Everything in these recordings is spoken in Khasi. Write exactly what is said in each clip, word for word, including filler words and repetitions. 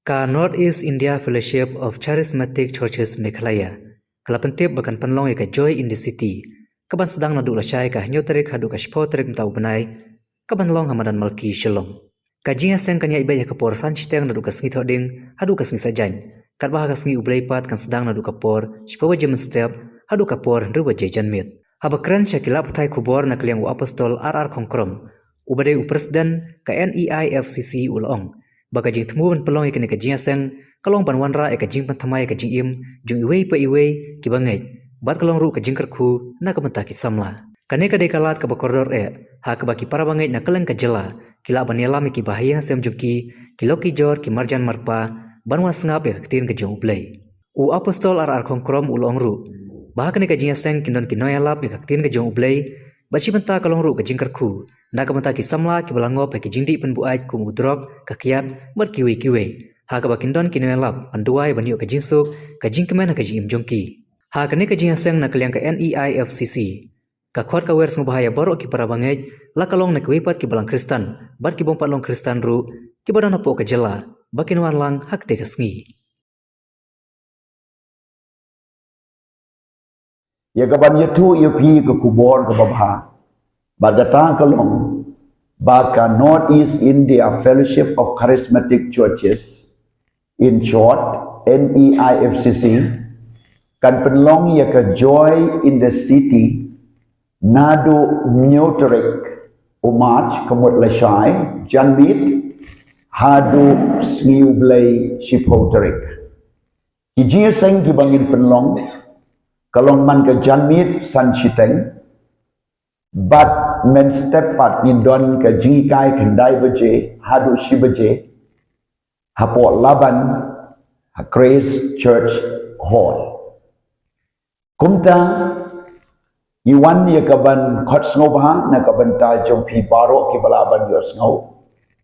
Ka North East India Fellowship of Charismatic Churches Meghalaya ka la pyntip ba kan pynlong ïa ka Joy in the City, ka ban sdang naduh lashai ka hynñiew tarik haduh ka shiphew tarik mynta u bnai, ka ban long ha madan Malki Shillong. Ka jingïaseng kan ïaid beit ha ka por san shiteng naduh ka sngi Thohdieng haduh ka sngi Saitjaiñ, katba ha ka sngi U Blei pat kan sdang naduh ka por shiphew baje mynstep haduh ka por hynriew baje janmiet. Haba kren sha ki lad pathai khubor na ka liang u Apostol R R Khongkrom, uba dei u President ka N E I F C C, u la ong ba ka jingthmu ban pynlong ïa kane ka jingïaseng ka long ban wanrah ïa ka jingpynthymmai ïa ka jingim jong iwei pa iwei kiba ngeit, bad ka long ruh ka jingkyrkhu na ka bynta ki samla. Kane ka dei ka lad kaba kordor eh, ha kaba ki para bangeit na kylleng ka jylla ki lah ban ïalam ïa kiba ha ïing ha sem jong ki, ki lok ki jor, ki marjan marpa, ban wan sngap ïa ka ktien ka jong U Blei. U Apostol R R Khongkrom u la ong ruh ba ha kane ka jingïaseng kin don ki nongïalap ïa ka ktien ka jong U Blei, bad shi bynta ka long ruh ka jingkyrkhu na ka bynta ki samla kiba la ngop ha ki jingdih pynbuaid kum u drok, ka kiad, bad kiwei kiwei, ha kaba kin don ki nongïalap ban duwai ban ïoh ka jingsuk, ka jingkmen ha ka jingim jong ki. Ha kane ka jingïaseng na ka liang ka N E I F C C, ka khot ka wer sngewbha ïa baroh ki para bangeit, la ka long na kiwei pat ki balang Khristan bad ki bym pat long Khristan ruh, kiba don hapoh ka jylla, ba kin wan lang ha katei ka sngi. Ïa ka ban ïathuh ïa phi ka khubor kaba bha, bad kata ka long ba ka North East India Fellowship of Charismatic Churches, in short, N E I F C C, kan pynlong ïa ka Joy in the City naduh hynñiew tarik u March, ka mut lashai, janmiet, haduh sngi U Blei, shiphew tarik. Ki jingïaseng kiba ngin pynlong ka long man ka janmiet san shiteng, bad mynstep pat ngin don ka jinghikai khyndai baje haduh shi baje hapoh Laban, ha Grace Church Hall. Kumta, ngi wan ïa ka ban khot sngewbha na ka bynta jong phi baroh kiba lah ban ïohsngew.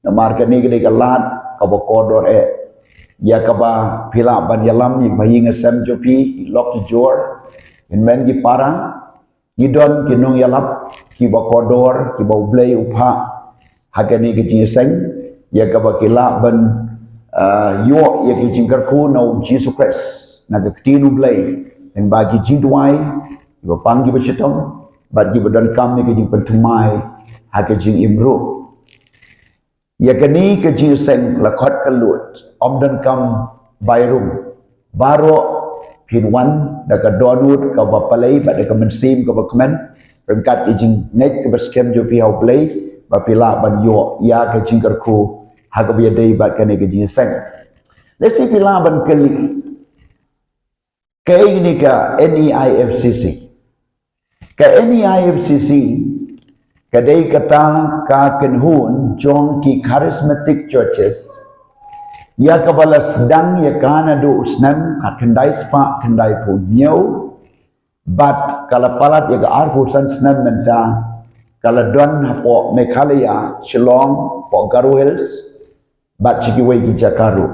Namar kane ka dei ka lad kaba kordor eh, ïa kaba phi lah ban ïalam ïa kiba ha ïing ha sem jong phi, ki lok ki jor, ki hynmen ki para, ngi don ki nongïalap kiba kordor, kiba U Blei u phah ha kane ka jingïaseng, ïa kaba ki lah ban, ah, ïoh ïa ka jingkyrkhu na U Jisu Khrist, na ka ktien U Blei, lyngba ki jingduwai, kiba pang kiba shitom, bad kiba donkam ïa ka jingpynthymmai ha ka jingim ruh. Ïa kane ka jingïaseng la khot ka lut, ym donkam bai rung. Baroh phin wan da ka dohnud kaba pynlait bad da ka mynsiem kaba kmen, ryngkat ka jingngeit kaba skhem jong phi ha U Blei, ba phi lah ban ïoh ïa ka jingkyrkhu ha kaba ïadei bad kane ka jingïaseng. Lehse phi lah ban kylli, kaei kane ka N E I F C C? Ka N E I F C C ka dei kata ka kynhun jong ki Charismatic Churches, ïa kaba la sdang ïa ka naduh u snem khatkhyndai spah khyndaiphew hynñiew, bad ka la palat ïa ka arphew san snem mynta, ka la don hapoh Meghalaya, Shillong, hapoh Garo Hills, bad sha kiwei ki jaka ruh.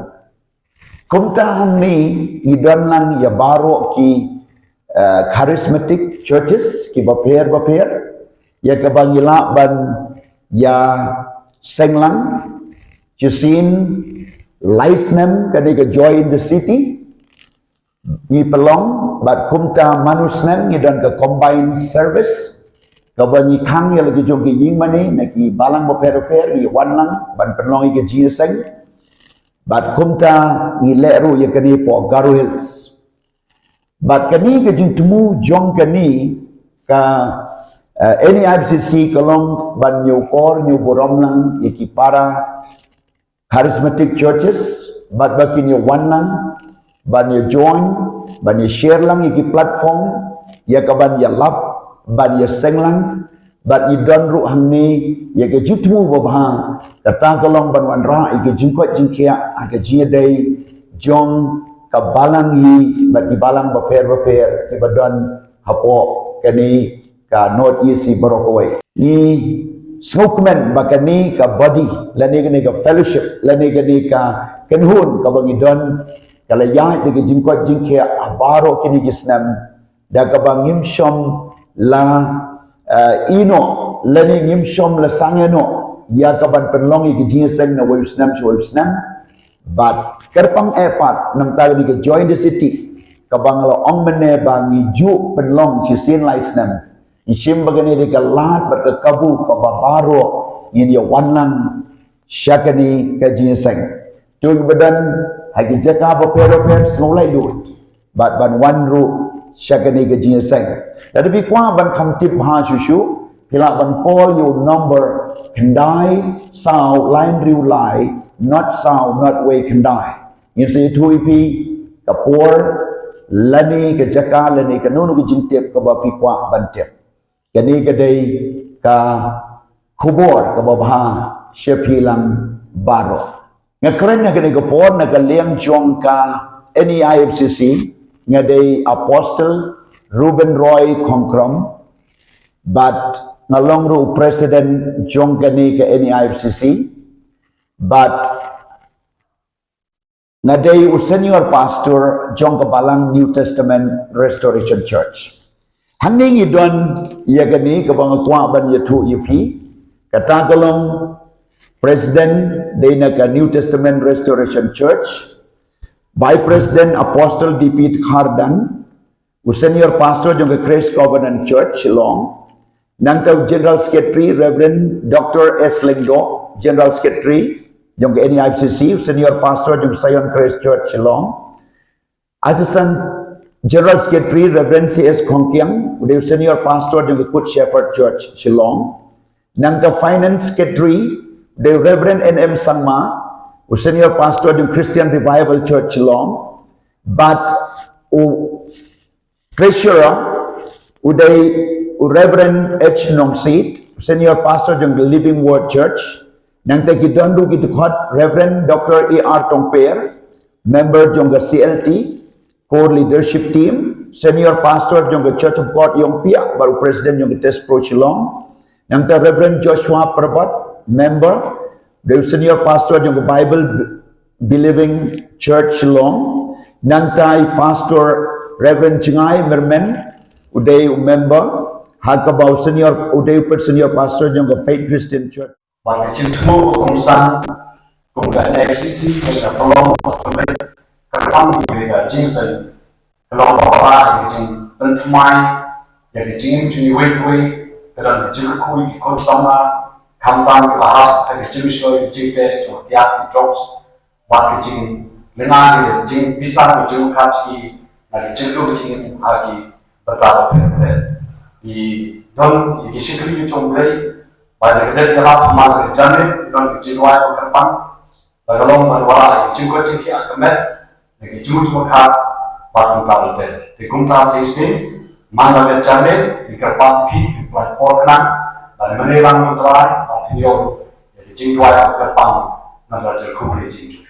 Kumta hangne ngi don lang ïa baroh ki, eh, Charismatic Churches kiba pher bapher, ïa kaba ngi lah ban ïaseng lang. Shisien lai snem kane ka Joy in the City ngi pynlong, bad kumta man u snem ngi don ka combined service, kaba ngi khang ïa la ki jong ki ïing mane na ki balang bapher bapher, ngi wan lang ban pynlong ïa ka jingïaseng. Bad kumta ngi leh ruh ïa kane hapoh Garo Hills. Bad kane ka jingthmu jong kane ka, eh, N E I F C C ka long ban ïakor ïaburom lang ïa ki para Charismatic Churches, bad ba kin ïa wan lang ban ïa join, ban ïa share lang ïa ki platform, ïa ka ban ïalap, ban ïaseng lang, bad ngi don ruh hangne ïa ka jingthmu babha, kata ka long ban wanrah ïa ka jingkoit jingkhiah ha ka jingïadei jong ka balang hi bad ki balang bapher bapher kiba don hapoh kane ka North East hi baroh kawei. Ngi sngewkmen ba kane ka body, lane kane ka fellowship, lane kane ka kynhun kaba ngi don, ka la ïaid da ka jingkoit jingkhiah ha baroh kine ki snem, da kaba ngim shym la, eh, ïehnoh, lane ngim shym la sangeh noh ïa ka ban pynlong ïa ka jingïaseng na wei u snem sha wei u snem. Bad kyrpang eh pat nangta kane ka Join the City, kaba nga la ong mynne ba ngi ju pynlong shisien lai snem. Ngi shim ba kane dei ka lad bad ka kabu kaba baroh ngin ïa wan lang sha kane ka jingïaseng. To kiba don ha ki jaka bapher bapher, sngewlem lut bad ban wan ruh sha kane ka jingïaseng. Lada phi kwah ban kham tip bha shuh shuh, phi lah ban call ïa u number khyndai saw lai hynriew lai, not saw not wei khyndai. Ngin sa ïathuh ïa phi ka por lane ka jaka lane kano kano ka jingtip kaba phi kwah ban tip. Kane ka dei ka khubor kaba bha sha phi lang baroh. Nga kren ha kane ka por na ka liang jong ka N E I F C C, nga dei Apostle Reuben Roy Khongkrom, bad nga long ruh president jong kane ka N E I F C C, bad nga dei u senior pastor jong ka balang New Testament Restoration Church. Hangne ngi don ïa kane kaba nga kwah ban ïathuh ïa phi. Kata ka long president dei na ka New Testament Restoration Church, vice president Apostle D P Khardan, u senior pastor jong ka Christ Covenant Church Shillong. Nangta u general secretary Reverend Doctor S Lyngdoh, general secretary jong ka N E I F C C, u senior pastor jong ka Zion Christ Church Shillong. Assistant general secretary Reverend C S Khongkiang, u dei u senior pastor jong ka Good Shepherd Church Shillong. Nangta finance secretary u dei u Reverend N M Sangma, u senior pastor jong Christian Revival Church Shillong. Bad u treasurer u dei u Reverend H Nongsiej, senior pastor jong the Living Word Church. Nangta ki don ruh ki dkhot Reverend Doctor A R Tongper, member jong ka C L T, core leadership team, senior pastor jong ka Church of God Ïongpiah, bad u president jong ka Test Pro Shillong. Nangta Reverend Joshua Pyrbat, member, u dei u senior pastor jong ka Bible Believing Church Shillong. Nangta i pastor Reverend Jngai Myrmen, u dei u member, ha kaba u senior, u dei u senior pastor jong ka Faith Christian Church. Bad ka jingthmu ka kongsan kum ka N E I F C C ka pynlong ka pynlong ka jingsen. Ka long ba ka jingpynthymmai ïa ka jingim jong iwei pa iwei, ka don ka jingkyrkhu ïa ki khun samla, khamtam kiba hap ha ka jingmynshuwa ïa ka jingteh jong ka kiad ki drugs, bad ka jinglyngkhuh ïa ka jingpisa ka jingkhat ki na ka jingkyrkhu ka jingim ha ki bynta bapher bapher. Ki don ïa ki shakri jong U Blei, bad ka dei ka lad ha man ka jingim, ki don ka jingduwai ba kyrpang, ba ka long ban wanrah ïa ka jingkoit jingkhiah ka met, na ka jingmut jingpyrkhat bad kumta lynter. Te kumta shisien, man la ka jingim, ngi kyrpad ïa phi, phi pynlait por khnang, bad mynne lang U Trai, bad phin ïoh ïa ka jingduwai ba kyrpang, na ka jingkhublei jingim.